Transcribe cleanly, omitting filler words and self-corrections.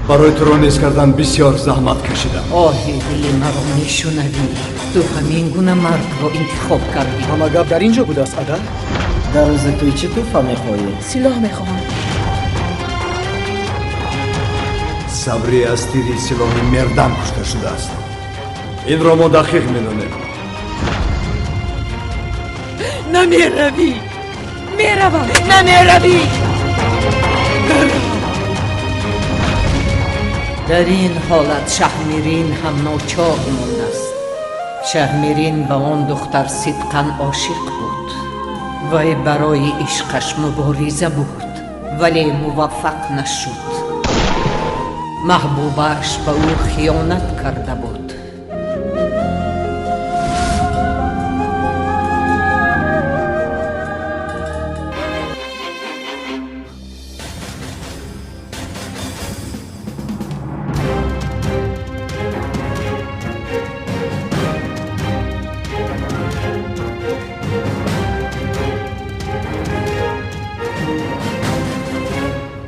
Барои туро низ кардан бисёр заҳмат кашидам. Оҳи дили маро мешунавӣ? Ту ҳамин гуна мардро интихоб кардӣ. Ҳама гап дар ин ҷо будааст, ада. Дар рӯзи тӯй чӣ тӯҳфа мехоҳӣ? Силоҳ мехоҳам. Сабрӣ аз тири силоҳи мердам кушта шудааст. Инро мо дақиқ медонем. Намеравӣ! Меравам! Намеравӣ! Дар ин ҳолат Шаҳмирин ҳам ночор мондааст. Шаҳмирин ба он духтар сидқан ошиқ буд. Вай барои ишқаш мубориза бурд, вале муваффақ нашуд. Маҳбубааш ба ӯ хиёнат карда буд.